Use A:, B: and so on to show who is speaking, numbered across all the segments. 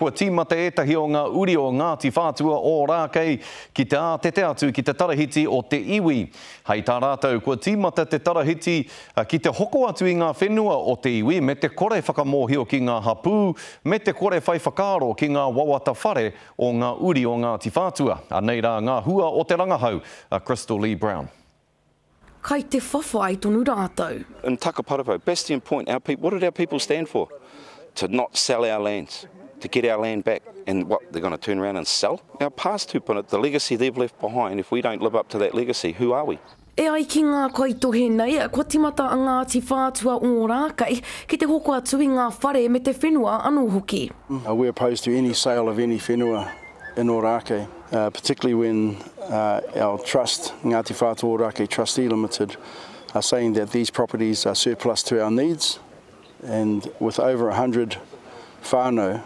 A: Kua tīmata ētahi o ngā uri o Ngāti Whātua Ōrākei ki te ātete atu ki te tarahiti o te iwi. Hei tā rātou, kua tīmata te tarahiti ki te hoko atu i ngā whenua o te iwi me te kore whakamōhio ki ngā hapū, me te kore whai whakaaro ki ngā wawata whare o ngā uri o Ngāti Whātua. Anei rā ngā hua o te rangahau a Crystal Lee Brown.
B: Kai te whawhai tonu rātou.
C: In Takaparawhau, Bastion Point, our people, what did our people stand for? To not sell our lands, to get our land back, and what, they're going to turn around and sell? Our past tūpuna, the legacy they've left behind, if we don't live up to that legacy, who are we?
B: E ai ki ngā kaitohe nei, kua timata a Ngāti Whātua Ōrākei ki te hoko atu i ngā whare me te whenua anō hoki.
D: We're opposed to any sale of any whenua in Ōrākei, particularly when our trust, Ngāti Whātua Ōrākei Trustee Limited, are saying that these properties are surplus to our needs and with over 100 whānau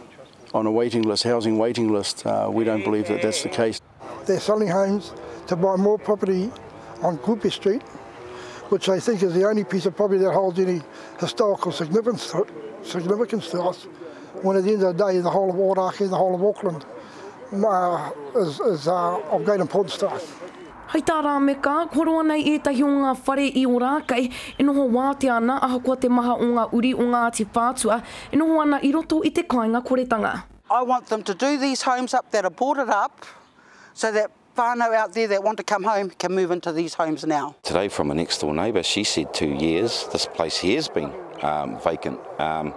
D: on a waiting list, housing waiting list, we don't believe that that's the case.
E: They're selling homes to buy more property on Kupe Street, which they think is the only piece of property that holds any historical significance to, significance to us, when at the end of the day, the whole of Ōrākei, the whole of Auckland, uh, is, is uh, of great importance to us.
B: Hei tā Rāmeka, kua roa nei ētahi o ngā whare i Ōrākei e noho wātea ana ahakoa te maha o ngā uri o Ngāti Whātua e noho ana i roto i te kāinga koretanga.
F: I want them to do these homes up that are boarded up so that whānau out there that want to come home can move into these homes now.
C: Today from a next door neighbour, she said two years, this place here's been um, vacant. Um,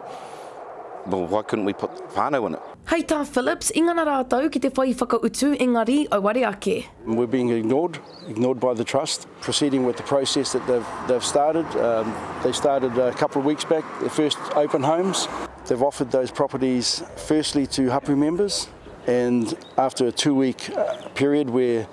C: well, why couldn't we put whānau in it?
B: Hei tā Phillips, i ngana rātou ki te whai whakautu engari auare ake.
D: We're being ignored, ignored by the trust, proceeding with the process that they've, they've started. Um, they started a couple of weeks back, the first open homes. They've offered those properties firstly to hapu members, and after a two-week uh, period where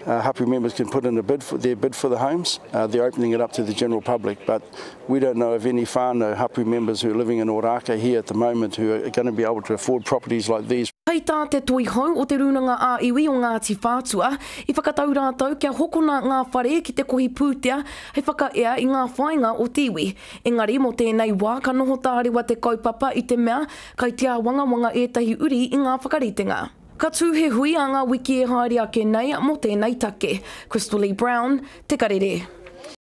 D: uh, hapu members can put in a bid for their bid for the homes, uh, they're opening it up to the general public. But we don't know of any whānau hapu members who are living in Ōrākei here at the moment who are going to be able to afford properties like these.
B: Hei tā te Toihau o Te Rūnanga ā-Iwi o Ngāti Whātua, i whakatau rātou kia hokona ngā whare ki te kohi pūtea hei whakaea i ngā whāinga o te iwi. Engari mō tēnei wā ka noho tārewa te kaupapa i te mea kai te āwangawanga ētahi uri i ngā whakaritenga. Ka tū he hui ā ngā wiki e haere ake nei mō tēnei take. Crystal Lee Brown, Te Karere.